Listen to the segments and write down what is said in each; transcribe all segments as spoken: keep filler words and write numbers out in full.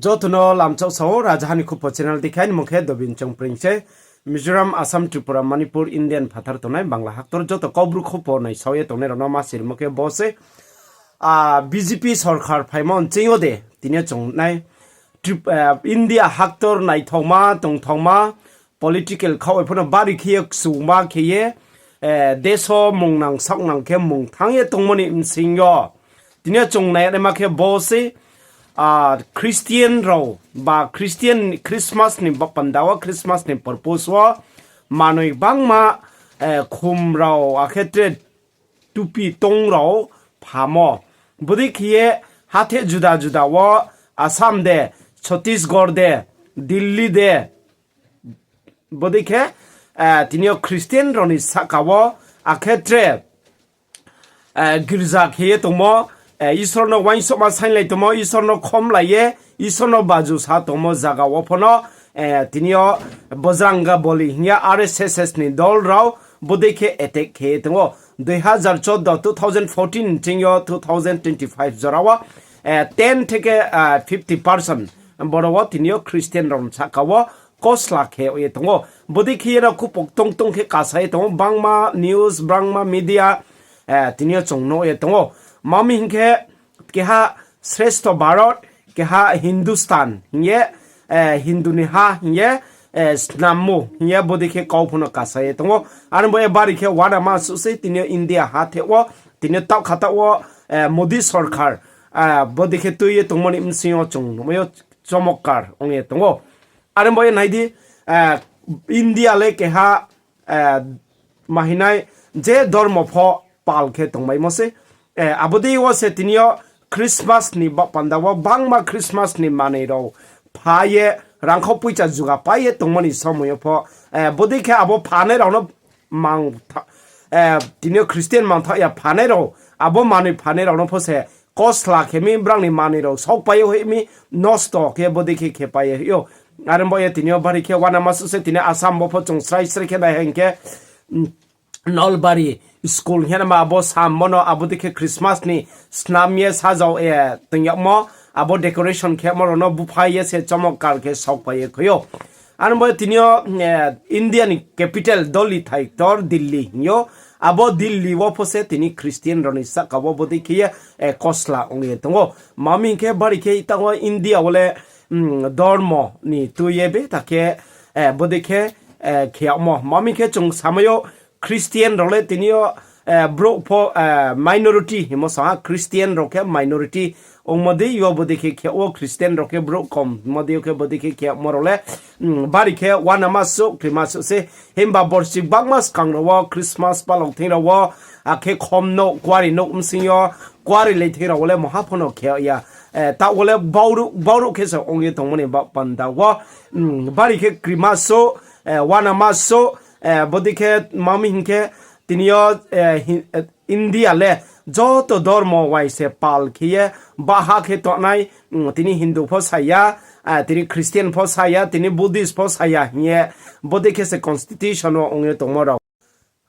Joto no lamchak sao, Rajaha ni Khupo channel dei khe, aini mung khe Dobin Chongpring se. Mizoram, Assam, Tripura, Manipur, India ni phathar tongnai Bangla haktor joto Kaubru khupo naisao ye tongnai rao no ma sirimo khe bo se, ah, B J P sorkar phaimo nching yo de, tini yo chung nai, Trip-, ah, India haktor naithaoma, tongthaoma, political khaoh bai phano bari khe ye kchuma khe ye, eh, deso mungnang saohnang khe mung thanng ye tongmo ni bsing yo. Tini yo chung nai naima khe bo se, ah, Christian rao ba Christian Christmas ni ba panda wo, Christmas ni purpose wo manoi gbangma, eh, khum rao akhe tre tupi tong rao phamo. Bodei khe ye hathe juda juda wo Assam de, Chhattisgarh de, Delhi de, bodei khe, eh, tini yo Christian rao ni sahka wo akhe tre, eh, girja khe ye tongmo, eh, Isor no uaingsouhma sainglai tongmo, Isor no khomlai ye, Isor no baju sa tongmo zaga wo phano, eh, tini yo Bajrang Bali hing ye R S S ni dol rao bodei khe attack khe ye tong ou. Dui hazar chordo, two thousand fourteen nching yo two thousand twenty five jora wo, eh, ten theke, eh, fifty percent boro wo tini yo Christian rao ni sahka wo kosla khe ye tong ou. Bodei khe ye no khupo tong tong khe kasa ye tong ou, bangma news, bangma media, eh, tini yo chung nuh ye tong ou. Mami hing khe keha Shrestho Bharat, keha Hindustan hing ye, eh, Hindu ni ha hing ye, eh, snammo hing ye bodei khe kau phano kasa ye tong ou. Are bo ye bari khe uanama suh se tini yo India hathe wo, tini yo taoh kha taoh wo, eh, Modi sorkar, eh, bodei khe tui ye tongmo ni bsing yo chung nuhmai yo chomotkar ong ye tong ou. Are bo ye nai di, eh, India le keha, eh, mahinai je dormo pho pal khe tongmaimo se. Eh, abo dei wo se tini yo Christmas ni ba panda wo bangma Christmas ni manoi rao pha ye rangkhau poicha juga pai ye tongmo ni somoi yo pho, eh, bodei khe abo phanai rao no mang tha-, eh, tini yo Christian mangthaoh ya phanai rao, abo manoi phanai rao no pho se kosla khe mi, brang ni manoi rao saohpai ye hoih mi, nosto khe bodei khe khe pai ye hoih ou. Are bo ye tini yo bari khe uanama suh se tini Assam bo pho chung srai srai khe nai hing khe, mm, Nolbari school hing ye nama abo sam bo no abo dei khe Christmas ni snam ye sajao ye tong yagmo, abo decoration khemo rao no buphai ye se chomotkar khe saohpai ye khui ou. Are bo ye tini yo, eh, India ni capital doli thai ktor Delhi hing ou. Abo Delhi wo pho se tini Christian rao ni sahka wo bodei khe ye, eh, kosla ong ye tong ou. Mami hing khe bari khe tang wo India wo le, mm, dormo ni tui ye betha khe, eh, bodei khe, eh, khe yagmo. Mami hing khe chung samai ou Christian rao le tini yo, eh, brouh pho, eh, minority hingmo sa ha, Christian rao khe minority ongmo dei yo bodei khe khe ou, Christian rao khe brouh kom hingmo dei yo khe bodei khe khe yagmo rao le, mm, bari khe uanama suh, krima suh se. Himba borsi gbangma skang rao wo, Christmas palao thing rao wo, akhe khom nouh, kuari nouh bsing yo, kuari le thing rao wo le moha phano khe ya. Eh, taoh wo le bauruh, bauruh khe se ong ye tongmo ni ba panda wo, mm, bari khe krima suh, eh, uanama suh, eh, bodei khe mami hing khe tini yo, eh, Hin-, eh, India le joto dormo wai se pal khe ye baha khe tongnai, mm, tini Hindu pho sa ya, eh, tini Christian pho sa ya, tini Buddhist pho sa ya hing ye bodei khe se constitution wo ong ye tongmo rao.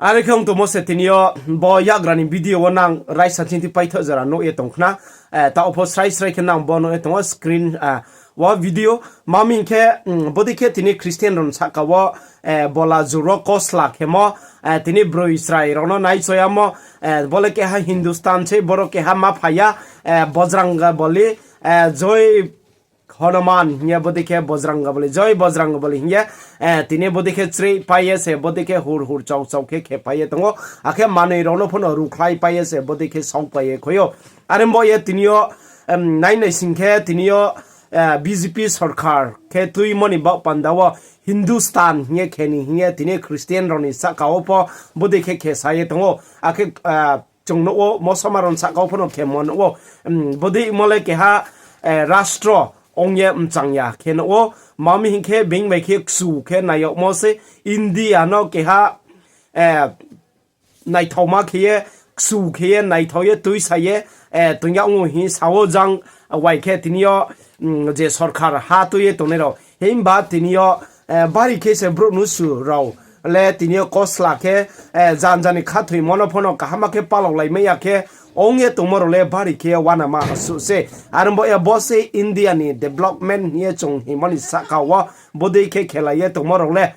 Are khe ong tongmo se tini yo bo yagra ni video wo nang raisa chingthi paithoh jora nuh ye tong khna, eh, taoh pho srai srai khe nang bo nuh ye tong ou screen, eh, wo video. Mami hing khe, mm, bodei khe tini Christian rao ni sahka wo, eh, bola juro kosla khemo, eh, tini broi chrai rao no naichoyamo, eh, bo le keha Hindustan se, boro keha ma phai ya, eh, Bajrang Bali, eh, Joi Hanuman hing ye bodei khe Bajrang Bali, Joi Bajrang Bali hing ye, eh, tini bodei khe chreih pai ye se, bodei khe hur hur chau chau khe khe pai ye tong ou, akhe manoi rao no phano rukhlai pai ye se, bodei khe saohpai ye khui ou. Are bo ye tini yo, em, nai nai sing khe tini yo, eh, B J P sorkar khe tuimo ni ba panda wo Hindustan hing ye khe ni hing ye tini Christian rao ni sahka wo pho bodei khe khe sa ye tong ou. Akhe, eh, chung nuh ou, mosoma rao ni sahka wo phano khemo nuh ou. Em, bodei mo le keha, eh, rastro ong ye mchang ya khe nuh ou. Mami hing khe being bai khe kchu khe nai yagmo se India no keha, eh, naithaoma khe ye, kchu khe ye, naithao ye, tuisa ye, eh, tong yag ou hing sa ou jang, wai khe tini yo, mm, je sorkar ha tui ye tongnai rao. Himba tini yo, eh, bari khe se brouh nusu rao, le tini yo kosla khe, janja ni khathoimo no pho no kaham khe palaolaimai ya khe ong ye tongmo rao le bari khe uanama asuh se. Are ong baoh ye bo se India ni development hing ye chung hingmo ni sahka wo bodei khe khelai ye tongmo rao le,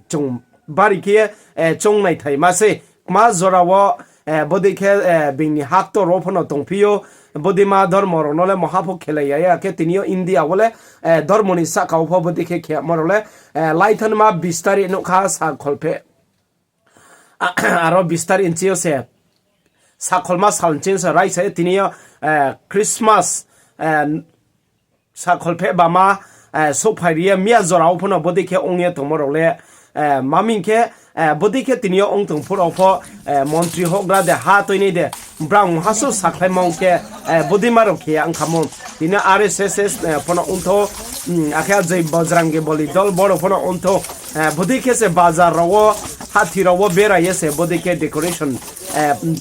chung bari khe choung naithaima sei. Kma jora wo bodei khe being ni haktor wo pho no tongphi ou, bodeima dormo rao no le maha pho khelai ya ya khe tini yo India wo le dormo ni sahka wo pho bodei khe khemo rao le laithanma bis tarikh nouhkha sakholpheh, aro bis tarikh nching yo se, sakholma sal nching yo se raisa ye tini yo Christmas sakholpheh bama souhphai ri ye miya jora wo pho no bodei khe ong ye tongmo rao le, ma ming khe, bodei khe tini yo ong tong phuh rao pho, montri houhgra de ha tuinai de, brang maha suh sakhlaimo ong khe, bodeima rao khe ya ong khamo. Tini yo R S S pho no ongthou, akhe Jai Bajrangi Bali Dol bo rao pho no ongthou, bodei khe se bajar rao wo, hathi rao wo berai ye se bodei khe decoration,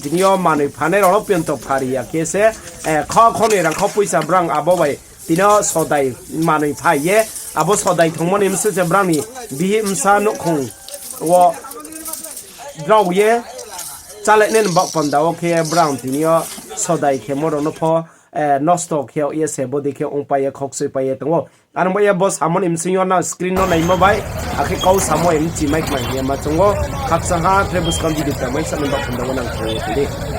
tini yo manoi phanai rao no pento phari ya khe se, kha khonoi rang kho poisa brang abo bai tini yo sodai manoi phai ye, abo sodai thongmo ni bsing se brang ni bihih bsa nouhkhong wo drao ye, chálai nai ni baoh panda wo khe brang tini yo sodai khemo rao no pho nosto khe ye se bodei khe ongpai ye khoksoi pai ye tong ou. Are ong baoh ye bo samo ni bsing yo nang screen no naimo bai, akhe kau samo ye mchi mai kma hing ye ma choung ou. Khakchang ha tre buskang video tangmai sa ni baoh panda wo nang khe ye tong di.